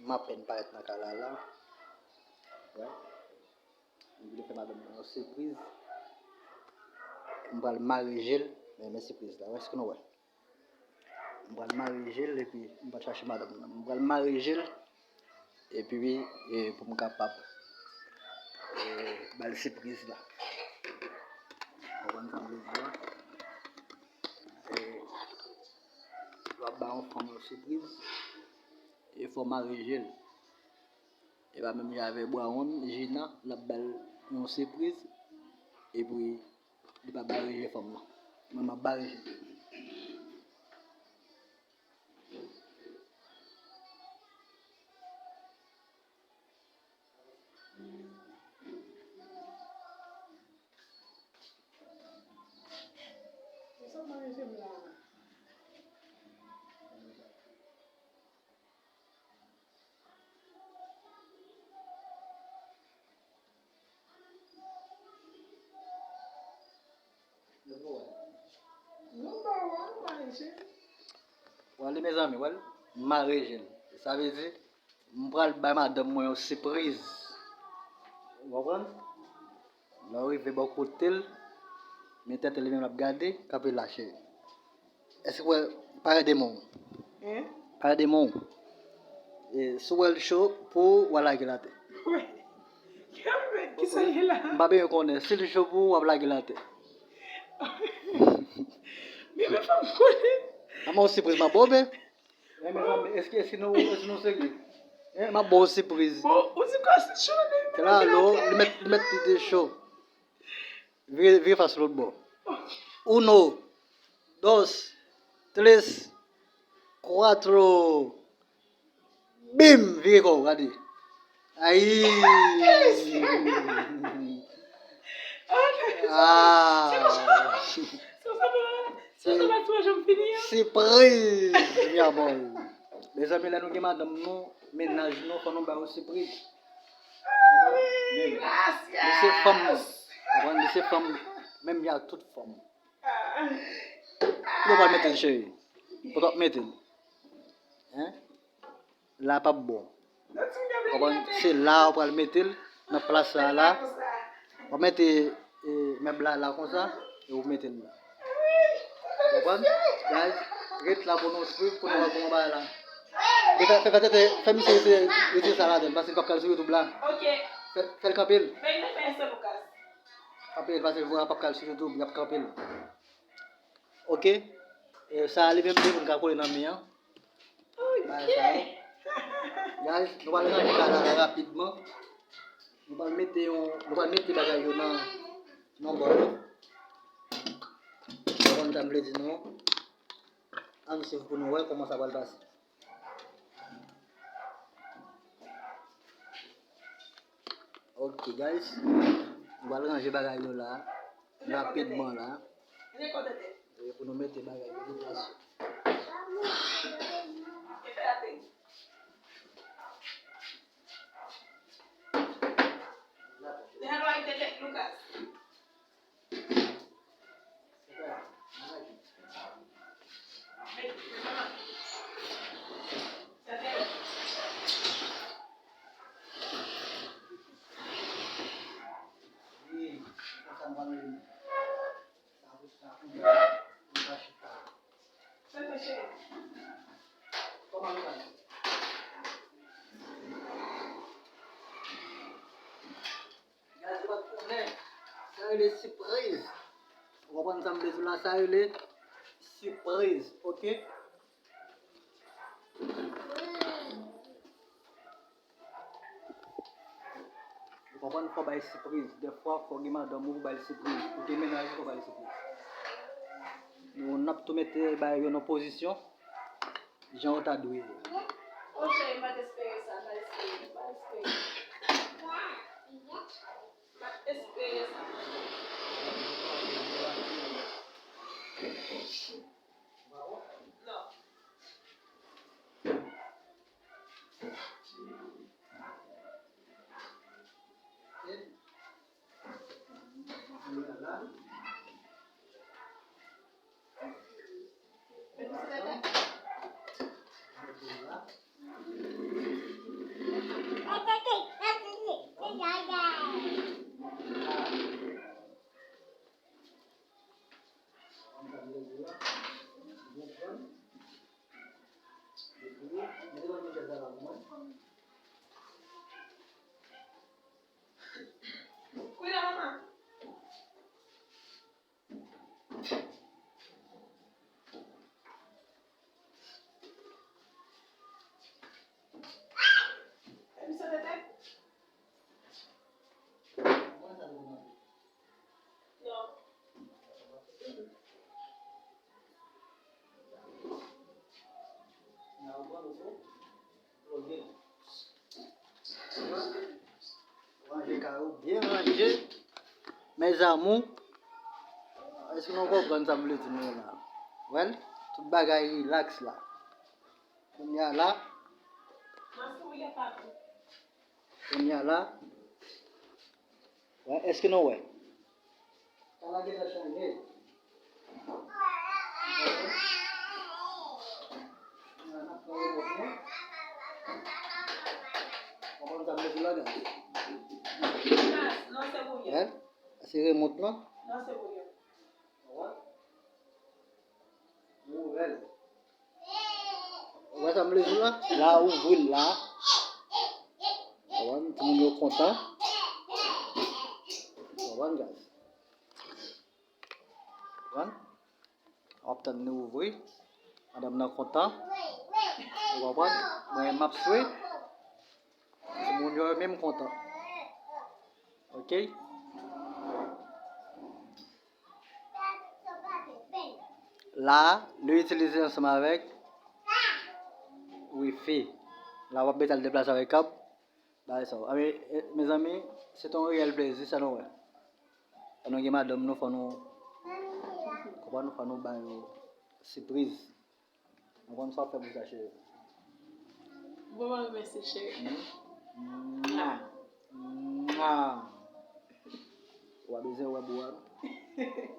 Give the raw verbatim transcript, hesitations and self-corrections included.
M apèn parèt nan kay la la. Wè. M vin fè madanm mwen yon sipriz. M pral mare je l. Men, men sipriz la. Wè, èske nou wè? M pral mare je l epi m pral chache madanm nan. M pral mare je l epi wi, e, pou m kapab, e, ba l sipriz la. Ou konprann sa m vle di a? E, lè w ap ba yon fanm yon sipriz, e fò w mare je l. E pa menm jan avèk Brown, Gina, l ap ba l yon sipriz, epi li pa bare je fanm nan. Mwen, m ap bare je. Wale, mezanmi, wale, m mare je l. Sa vle di, m pral bay madanm mwen yon sipriz. Ou konprann? Lè w rive bò kote l, men tèt li menm l ap gade, kanpe la, cheri. Èske w wè, pare de men w? Hein? Pare de men w. E, si w wè l cho pou w, w a lage l atè. Wi. Kisa ye la? M pa byen konnen. Si l cho pou w, w ap lage l atè. Men mwen pa konnen. A, mwen yon sipriz m ap ba w, men. Men, mezanmi, èske, èske nou, èske nou serye? Hein, m ap ba w sipriz. Bon, ou di kwa si cho, men. Klalo, li mèt, li mèt li te cho. Vire, vire fas lòt bò. Uno, dos, tres, cuatro. Bim! Vire kò w, gade. Ayi! Ah! Sipriz, mi amor. Mezanmi, lè nou gen madanm nou, mennaj nou, fò nou ba yo sipriz. Men, li se fanm, konprann, li se fanm, menm jan ak tout fanm. Kote w pral mete l, cheri? Kote w ap mete l? Hein? La p ap bon. Konprann? Se la w pral mete l, nan plas sa la. W ap mete, e, mèb la la konsa, e w mete l la. Konprann? Guys, ret la pou nou swiv, pou nou wè kòman bagay la. Fè, fè, fè, fè, fè misye retire, retire sa ladan l, paske l p ap ka al sou YouTube la. Ok. Fè, fè l kanpe l. Fè, fè, fè, Lucas. Kanpe l, paske vwa p ap ka al sou YouTube, y ap kanpe l. Ok. E, sa a li menm li pou n ka kole nan mi an. Bagay sa yo. Guys, nou pral ranje kay la rapidman. Nou pral mete yon, nou pral mete bagay yo nan, nan bòl yo. Ou konprann sa m vle di nou. Ann swiv pou nou wè kòman sa pral pase. Ok, guys. Nou pral ranje bagay yo la. Rapidman la. E pou nou mete bagay yo nan plas yo. Guys, ou pa t konnen. Sa rele sipriz. Ou konprann sa m vle di w la? Sa rele sipriz, ok? Ou konprann, fò bay sipriz. Dèfwa, fò gen madanm ou pou bay sipriz. Ou gen mennaj ou, fò bay sipriz. Nou, n ap tou mete bagay yo nan pozisyon. Jan w ta dwe ye. O cheri, m pa t espere sa, m pa t espere, m pa t espere. M pa t espere sa. Non. Ranje kay ou, byen ranje. Mes amours, èske nou konprann sa m vle di nou la? Well, tout bagay relax la. Kounye a la, kounye a la, wè, èske nou wè? Sa la gentan chanje. Konprann sa m vle di la, guys? Hein? Se remòt lan. Ou wè sa m vle di w la? La, ouvri l la. Konprann? Timoun yo kontan. Konprann, guys? Konprann? W ap tann li ouvri. Madanm nan kontan. Ou konprann? Mwen, m ap swe. Timoun yo menm kontan. Ok? La, nou itilize ansanm avèk wifi. La, w ap mete al deplase avèk kab. Bagay sa yo. Anben, eh, mezanmi, se te yon reyèl plezi, sa nou wè. Lè nou gen madanm nou, fò nou, konprann, fò nou ba yo sipriz. Nou konn sa w ap fè pou sa, cheri. Bon, mwen remèsye, cheri. Mwa. Mwa. Ou pa bezwen wè bou a, non?